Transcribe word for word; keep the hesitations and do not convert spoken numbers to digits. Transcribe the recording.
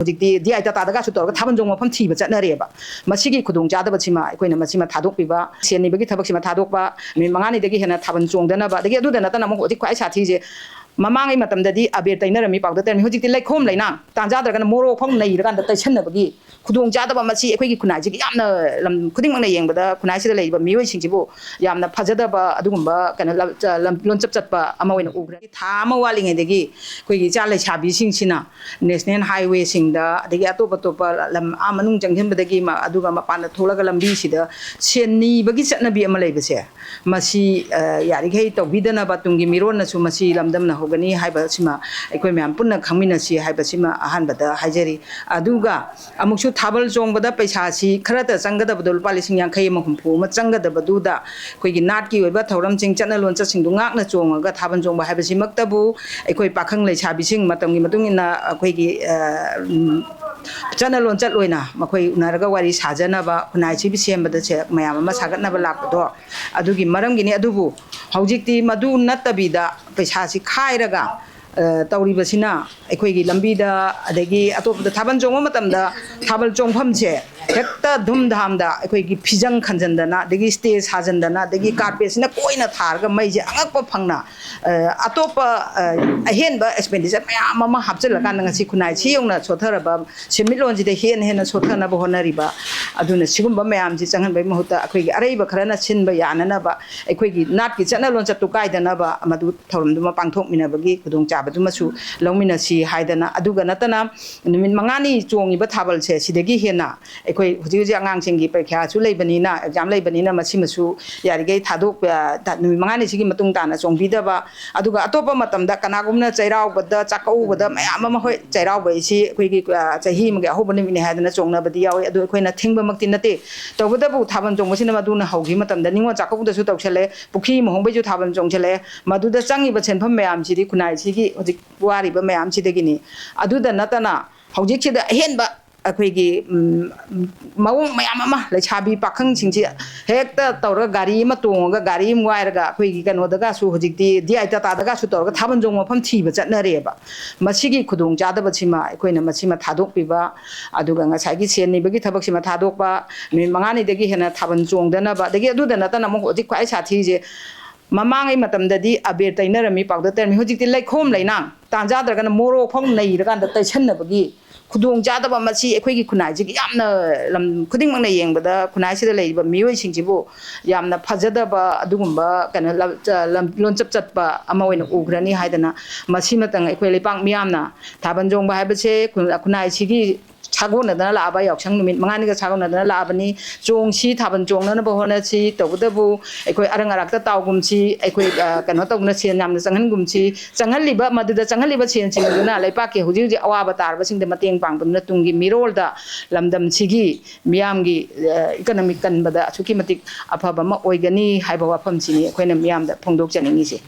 ꯍꯧꯖꯤꯛꯇꯤ D I ꯇꯥꯇꯥꯗꯒꯁꯨ ꯇꯧꯔꯒ ꯊꯥꯕꯜ ꯆꯣꯡꯕ ꯃꯐꯝ ꯊꯤꯕ ꯆꯠꯅꯔꯦꯕ꯫ ꯃꯁꯤꯒꯤ ꯈꯨꯗꯣꯡꯆꯥꯗꯕꯁꯤꯃ ꯑꯩꯈꯣꯏꯅ ꯃꯁꯤꯃ ꯊꯥꯗꯣꯛꯄꯤꯕ, ꯁꯦꯟ ꯅꯤꯕꯒꯤ ꯊꯕꯛꯁꯤꯃ ꯊꯥꯗꯣꯛꯄ, ꯅꯨꯃꯤꯠ ꯃꯉꯥꯅꯤꯗꯒꯤ ꯍꯦꯟꯅ ꯊꯥꯕꯜ ꯆꯣꯡꯗꯅꯕ, ꯑꯗꯒꯤ ꯑꯗꯨꯗ ꯅꯠꯇꯅ ꯑꯃꯨꯛ ꯍꯧꯖꯤꯛ ꯈ꯭ꯋꯥꯏ ꯁꯥꯊꯤꯁꯦ, ꯃꯃꯥꯡꯒꯤ ꯃꯇꯝꯗꯗꯤ ꯑꯕꯦꯔ ꯇꯩꯅꯔꯝꯃꯤ, ꯄꯥꯎꯗꯔ ꯇꯩꯔꯝꯃꯤ, ꯍꯧꯖꯤꯛꯇꯤ ꯂꯩꯈꯣꯝ ꯂꯩꯅꯥꯡ, ꯇꯥꯟ ꯆꯥꯗ꯭ꯔꯒꯅ ꯃꯣꯔꯣꯛ ꯐꯥꯎ ꯅꯩꯔꯀꯥꯟꯗ ꯇꯩꯁꯟꯅꯕꯒꯤ ꯈꯨꯗꯣꯡꯆꯥꯗꯕ ꯃꯁꯤ ꯑꯩꯈꯣꯏꯒꯤ ꯈꯨꯟꯅꯥꯏꯁꯤꯒꯤ ꯌꯥꯝꯅ, ꯂꯝ ꯈꯨꯗꯤꯡꯃꯛꯅ ꯌꯦꯡꯕꯗ ꯈꯨꯟꯅꯥꯏꯁꯤꯗ ꯂꯩꯔꯤꯕ ꯃꯤꯑꯣꯏꯁꯤꯡꯁꯤꯕꯨ ꯌꯥꯝꯅ ꯐꯖꯗꯕ ꯑꯗꯨꯒꯨꯝꯕ ꯀꯩꯅꯣ ꯂ-, ꯆ-, ꯂꯝ-, ꯂꯣꯟꯆꯠ ꯆꯠꯄ ꯑꯃ ꯑꯣꯏꯅ ꯎꯈ꯭ꯔꯦ꯫ ꯊꯥ ꯑꯃ ꯋꯥꯠꯂꯤꯉꯩꯗꯒꯤ ꯑꯩꯈꯣꯏꯒꯤ ꯏꯆꯥ ꯂꯩꯁꯥꯕꯤꯁꯤꯡꯁꯤꯅ ꯅꯦꯁꯅꯦꯜ ꯍꯥꯏꯋꯦꯁꯤꯡꯗ, ꯑꯗꯒꯤ ꯑꯇꯣꯞ ꯑꯇꯣꯞꯄ ꯂꯝ ꯑꯥ ꯃꯅꯨꯡ ꯆꯪꯁꯤꯟꯕꯗꯒꯤ ꯃ-, ꯑꯗꯨꯒ ꯃꯄꯥꯟꯗ ꯊꯣꯛꯂꯒ ꯂꯝꯕꯤꯁꯤꯗ ꯁꯦꯟ ꯅꯤꯕꯒꯤ ꯆꯠꯅꯕꯤ ꯑꯃ ꯂꯩꯕꯁꯦ, ꯃꯁꯤ, ꯑ, ꯌꯥꯔꯤꯈꯩ ꯇꯧꯕꯤꯗꯅꯕ, ꯇꯨꯡꯒꯤ ꯃꯤꯔꯣꯟꯅꯁꯨ ꯃꯁꯤ ꯂꯝꯗꯝꯅꯍꯧꯒꯅꯤ ꯍꯥꯏꯕꯁꯤꯃ ꯑꯩꯈꯣꯏ ꯃꯌꯥꯝ ꯄꯨꯟꯅ ꯈꯪꯃꯤꯟꯅꯁꯤ ꯍꯥꯏꯕꯁꯤꯃ ꯑꯍꯥꯟꯕꯗ ꯍꯥꯏꯖꯔꯤ꯫ ꯑꯗꯨꯒ ꯑꯃꯨꯛꯁꯨ ꯊꯥꯕꯜ ꯆꯣꯡꯕꯗ ꯄꯩꯁꯥꯁꯤ ꯈꯔꯇ ꯆꯪꯒꯗꯕꯗꯣ ꯂꯨꯄꯥ ꯂꯤꯁꯤꯡ ꯌꯥꯡꯈꯩ ꯑꯃ ꯍꯨꯝꯐꯨ ꯑꯃ ꯆꯪꯒꯗꯕꯗꯨꯗ ꯑꯩꯈꯣꯏꯒꯤ ꯅꯥꯠꯀꯤ ꯑꯣꯏꯕ ꯊꯧꯔꯝꯁꯤꯡ, ꯆꯠꯅ ꯂꯣꯟꯆꯠꯁꯤꯡꯗꯨ ꯉꯥꯛꯅ ꯆꯣꯡꯉꯒ ꯊꯥꯕꯜ ꯆꯣꯡꯕ ꯍꯥꯏꯕꯁꯤꯃꯛꯇꯕꯨ ꯑꯩꯈꯣꯏ ꯄꯥꯈꯪ ꯂꯩꯁꯥꯕꯤꯁꯤꯡ ꯃꯇꯝꯒꯤ ꯃꯇꯨꯡ ꯏꯟꯅ ꯑꯩꯈꯣꯏꯒꯤ, ꯑ, ꯎꯝ, ꯆꯠꯅ ꯂꯣꯟꯆꯠ ꯑꯣꯏꯅ ꯃꯈꯣꯏ ꯎꯅꯔꯒ ꯋꯥꯔꯤ ꯁꯥꯖꯅꯕ, ꯈꯨꯟꯅꯥꯏꯁꯤꯕꯨ ꯁꯦꯝꯕꯗ ꯁꯦ-, ꯃꯌꯥꯝ ꯑꯃ ꯁꯥꯒꯠꯅꯕ ꯂꯥꯛꯄꯗꯣ ꯑꯗꯨꯒꯤ ꯃꯔꯝꯒꯤꯅꯤ꯫ ꯑꯗꯨꯕꯨ ꯍꯧꯖꯤꯛꯇꯤ ꯃꯗꯨ ꯅꯠꯇꯕꯤꯗ ꯄꯩꯁꯥꯁꯤ ꯈꯥꯏꯔꯒ, ꯑ, ꯇꯧꯔꯤꯕꯁꯤꯅ ꯑꯩꯈꯣꯏꯒꯤ ꯂꯝꯕꯤꯗ, ꯑꯗꯒꯤ ꯑꯇꯣꯞꯄꯗ ꯊꯥꯕꯜ ꯆꯣꯡꯕ ꯃꯇꯝꯗ ꯊꯥꯕꯜ ꯆꯣꯡꯐꯝꯁꯦ ꯍꯦꯛꯇ ꯙꯨꯝꯙꯥꯝꯗ ꯑꯩꯈꯣꯏꯒꯤ ꯐꯤꯖꯪ ꯈꯟꯖꯟꯗꯅ, ꯑꯗꯒꯤ ꯁ꯭ꯇꯦꯖ ꯁꯥꯖꯟꯗꯅ, ꯑꯗꯒꯤ ꯀꯥꯔꯄꯦꯠꯁꯤꯅ ꯀꯣꯏꯅ ꯊꯥꯔꯒ ꯃꯩꯁꯦ ꯑꯉꯛꯄ ꯐꯪꯅ, ꯑ, ꯑꯇꯣꯞꯄ, ꯑ, ꯑꯍꯦꯟꯕ ꯑꯦꯛꯁꯄꯦꯟꯗꯤꯆꯔ ꯃꯌꯥꯝ ꯑꯃ ꯍꯥꯞꯆꯤꯜꯂꯀꯥꯟꯗ ꯉꯁꯤ ꯈꯨꯟꯅꯥꯏ ꯁꯤ ꯌꯧꯅ ꯁꯣꯠꯊꯔꯕ ꯁꯦꯟꯃꯤꯠꯂꯣꯟꯁꯤꯗ ꯍꯦꯟꯅ ꯍꯦꯟꯅ ꯁꯣꯠꯊꯅꯕ ꯍꯣꯠꯅꯔꯤꯕ꯫ ꯑꯗꯨꯅ ꯁꯤꯒꯨꯝꯕ ꯃꯌꯥꯝꯁꯤ ꯆꯪꯍꯟꯕꯒꯤ ꯃꯍꯨꯠꯇ ꯑꯩꯈꯣꯏꯒꯤ ꯑꯔꯩꯕ ꯈꯔꯅ ꯁꯤꯟꯕ ꯌꯥꯅꯅꯕ, ꯑꯩꯈꯣꯏꯒꯤ ꯅꯥꯠꯀꯤ ꯆꯠꯅ ꯂꯣꯟꯆꯠꯇꯨ ꯀꯥꯏꯗꯅꯕ ꯃꯗꯨ ꯊꯧꯔꯝꯗꯨꯃ ꯄꯥꯡꯊꯣꯛꯃꯤꯟꯅꯕꯒꯤ ꯈꯨꯗꯣꯡꯆꯥꯕꯗꯨꯃꯁꯨ ꯂꯧꯃꯤꯟꯅꯁꯤ ꯍꯥꯏꯗꯅ, ꯑꯗꯨꯒ ꯅꯠꯇꯅ ꯅꯨꯃꯤꯠ ꯃꯉꯥꯅꯤ ꯆꯣꯡꯉꯤꯕ ꯊꯥꯕꯜꯁꯦ ꯁꯤꯗꯒꯤ ꯍꯦꯟꯅ ꯑꯩꯈꯣꯏ ꯍꯧꯖꯤꯛ ꯍꯧꯖꯤꯛ ꯑꯉꯥꯡꯁꯤꯡꯒꯤ ꯄꯔꯤꯈ꯭ꯌꯥꯁꯨ ꯂꯩꯕꯅꯤꯅ, ꯑꯦꯛꯖꯥꯝ ꯂꯩꯕꯅꯤꯅ ꯃꯁꯤꯃꯁꯨ ꯌꯥꯔꯤꯈꯩ ꯊꯥꯗꯣꯛ-, ꯑ, ꯊꯥ-, ꯅꯨꯃꯤꯠ ꯃꯉꯥꯅꯤꯁꯤꯒꯤ ꯃꯇꯨꯡ ꯇꯥꯅ ꯆꯣꯡꯕꯤꯗꯕ, ꯑꯗꯨꯒ ꯑꯇꯣꯞꯄ ꯃꯇꯝꯗ ꯀꯅꯥꯒꯨꯝꯕꯅ ꯆꯩꯔꯥꯎꯕꯗ, ꯆꯥꯛꯀꯧꯕꯗ ꯃꯌꯥꯝ ꯑꯃ, ꯍꯣꯏ, ꯆꯩꯔꯥꯎꯕ ꯑꯁꯤ ꯑꯩꯈꯣꯏꯒꯤ, ꯑ, ꯆꯍꯤ ꯑꯃꯒꯤ ꯑꯍꯧꯕ ꯅꯨꯃꯤꯠꯅꯤ ꯍꯥꯏꯗꯅ ꯆꯣꯡꯅꯕꯗꯤ ꯌꯥꯎꯋꯤ, ꯑꯗꯨ ꯑꯩꯈꯣꯏꯅ ꯊꯤꯡꯕꯃꯛꯇꯤ ꯅꯠꯇꯦ꯫ ꯇꯧꯕꯇꯕꯨ ꯊꯥꯕꯜ ꯆꯣꯡꯕꯁꯤꯅ ꯃꯗꯨꯅ ꯍꯧꯈꯤꯕ ꯃꯇꯝꯗ ꯅꯤꯉꯣꯜ ꯆꯥꯛꯀꯧꯕꯗꯁꯨ ꯇꯧꯁꯜꯂꯦ, ꯄꯨꯈ꯭ꯔꯤ ꯃꯍꯣꯡꯕꯩꯁꯨ ꯊꯥꯕꯜ ꯆꯣꯡꯁꯜꯂꯛꯑꯦ, ꯃꯗꯨꯗ ꯆꯪꯉꯤꯕ ꯁꯦꯟꯐꯝ ꯃꯌꯥꯝꯁꯤꯗꯤ ꯈꯨꯟꯅꯥꯏꯁꯤꯒꯤ ꯍꯧꯖꯤꯛ ꯋꯥꯔꯤꯕ ꯃꯌꯥꯝꯁꯤꯗꯒꯤꯅꯤ꯫ ꯑꯗꯨꯗ ꯅꯠꯇꯅ ꯍꯧꯖꯤꯛꯁꯤꯗ ꯑꯍꯦꯟꯕ ꯑꯩꯈꯣꯏꯒꯤ ꯎꯝ, ꯃꯑꯣꯡ ꯃꯌꯥꯝ ꯑꯃ, ꯂꯩꯁꯥꯕꯤ ꯄꯥꯈꯪꯁꯤꯡꯁꯤ ꯍꯦꯛꯇ ꯇꯧꯔꯒ ꯒꯥꯔꯤ ꯑꯃ ꯇꯣꯡꯉꯒ, ꯒꯥꯔꯤ ꯑꯃ ꯋꯥꯏꯔꯒ, ꯑꯩꯈꯣꯏꯒꯤ ꯀꯩꯅꯣꯗꯒꯁꯨ, ꯍꯧꯖꯤꯛꯇꯤ ꯗꯤ ꯑꯥꯏ ꯇꯥꯇꯥꯗꯒꯁꯨ ꯇꯧꯔꯒ ꯊꯥꯕꯜ ꯆꯣꯡ ꯃꯐꯝ ꯊꯤꯕ ꯆꯠꯅꯔꯦꯕ꯫ ꯃꯁꯤꯒꯤ ꯈꯨꯗꯣꯡꯆꯥꯗꯕꯁꯤꯃ ꯑꯩꯈꯣꯏꯅ ꯃꯁꯤꯃ ꯊꯥꯗꯣꯛꯄꯤꯕ, ꯑꯗꯨꯒ ꯉꯁꯥꯏꯒꯤ ꯁꯦꯟ ꯅꯤꯕꯒꯤ ꯊꯕꯛꯁꯤꯃ ꯊꯥꯗꯣꯛꯄ, ꯅꯨꯃꯤꯠ ꯃꯉꯥꯅꯤꯗꯒꯤ ꯍꯦꯟꯅ ꯊꯥꯕꯜ ꯆꯣꯡꯗꯅꯕ, ꯑꯗꯒꯤ ꯑꯗꯨꯗ ꯅꯠꯇꯅ ꯑꯃꯨꯛ ꯍꯧꯖꯤꯛ ꯈ꯭ꯋꯥꯏ ꯁꯥꯊꯤꯁꯦ, ꯃꯃꯥꯡꯉꯩ ꯃꯇꯝꯗꯗꯤ ꯑꯕꯦꯔ ꯇꯩꯅꯔꯝꯃꯤ, ꯄꯥꯎꯗꯔ ꯇꯩꯔꯝꯃꯤ, ꯍꯧꯖꯤꯛꯇꯤ ꯂꯩꯈꯣꯝ ꯂꯩꯅꯥꯡ, ꯇꯥꯟ ꯆꯥꯗ꯭ꯔꯒꯅ ꯃꯣꯔꯣꯛ ꯐꯥꯎ ꯅꯩꯔꯀꯥꯟꯗ ꯇꯩꯁꯟꯅꯕꯒꯤ ꯈꯨꯗꯣꯡꯆꯥꯗꯕ ꯃꯁꯤ ꯑꯩꯈꯣꯏꯒꯤ ꯈꯨꯟꯅꯥꯏꯁꯤꯒꯤ ꯌꯥꯝꯅ, ꯂꯝ ꯈꯨꯗꯤꯡꯃꯛꯅ ꯌꯦꯡꯕꯗ ꯈꯨꯟꯅꯥꯏꯁꯤꯗ ꯂꯩꯔꯤꯕ ꯃꯤꯑꯣꯏꯁꯤꯡꯁꯤꯕꯨ ꯌꯥꯝꯅ ꯐꯖꯗꯕ ꯑꯗꯨꯒꯨꯝꯕ ꯀꯩꯅꯣ ꯂꯝ-, ꯆ-, ꯂꯝ-, ꯂꯣꯟꯆꯠ ꯆꯠꯄ ꯑꯃ ꯑꯣꯏꯅ ꯎꯈ꯭ꯔꯅꯤ ꯍꯥꯏꯗꯅ, ꯃꯁꯤꯃꯇꯪ ꯑꯩꯈꯣꯏ ꯂꯩꯄꯥꯛ ꯃꯤꯌꯥꯝꯅ, ꯊꯥꯕꯜ ꯆꯣꯡꯕ ꯍꯥꯏꯕꯁꯦ ꯈꯨ-, ꯈꯨꯟꯅꯥꯏꯁꯤꯒꯤ ꯁꯥꯒꯣꯟꯅꯗꯅ ꯂꯥꯛꯑꯕ, ꯌꯥꯎꯁꯪ ꯅꯨꯃꯤꯠ ꯃꯉꯥꯅꯤꯒ ꯁꯥꯒꯣꯟꯅꯗꯅ ꯂꯥꯛꯑꯕꯅꯤ꯫ ꯆꯣꯡꯁꯤ, ꯊꯥꯕꯜ ꯆꯣꯡꯅꯅꯕ ꯍꯣꯠꯅꯁꯤ꯫ ꯇꯧꯕꯇꯕꯨ ꯑꯩꯈꯣꯏ ꯑꯔꯪ ꯑꯔꯥꯛꯇ ꯇꯥꯎꯒꯨꯝꯁꯤ, ꯑꯩꯈꯣꯏ, ꯑ, ꯀꯩꯅꯣ ꯇꯧꯅ ꯁꯦꯟ ꯌꯥꯝꯅ ꯆꯪꯍꯟꯒꯨꯝꯁꯤ꯫ ꯆꯪꯍꯜꯂꯤꯕ, ꯃꯗꯨꯗ ꯆꯪꯍꯜꯂꯤꯕ ꯁꯦꯟꯁꯤꯡꯗꯨꯅ ꯂꯩꯄꯥꯛꯀꯤ ꯍꯧꯖꯤꯛ ꯍꯧꯖꯤꯛ ꯑꯋꯥꯕ ꯇꯥꯔꯕꯁꯤꯡꯗ ꯃꯇꯦꯡ ꯄꯥꯡꯗꯨꯅ ꯇꯨꯡꯒꯤ ꯃꯤꯔꯣꯜꯗ ꯂꯝꯗꯝꯁꯤꯒꯤ ꯃꯤꯌꯥꯝꯒꯤ, ꯑ, ꯏꯀꯅꯃꯤꯛ ꯀꯟꯕꯗ ꯑꯁꯨꯛꯀꯤ ꯃꯇꯤꯛ ꯑꯐꯕ ꯑꯃ ꯑꯣꯏꯒꯅꯤ ꯍꯥꯏꯕ ꯋꯥꯐꯝꯁꯤꯅꯤ ꯑꯩꯈꯣꯏꯅ ꯃꯤꯌꯥꯝꯗ ꯐꯣꯡꯗꯣꯛꯆꯅꯤꯡꯉꯤꯁꯦ꯫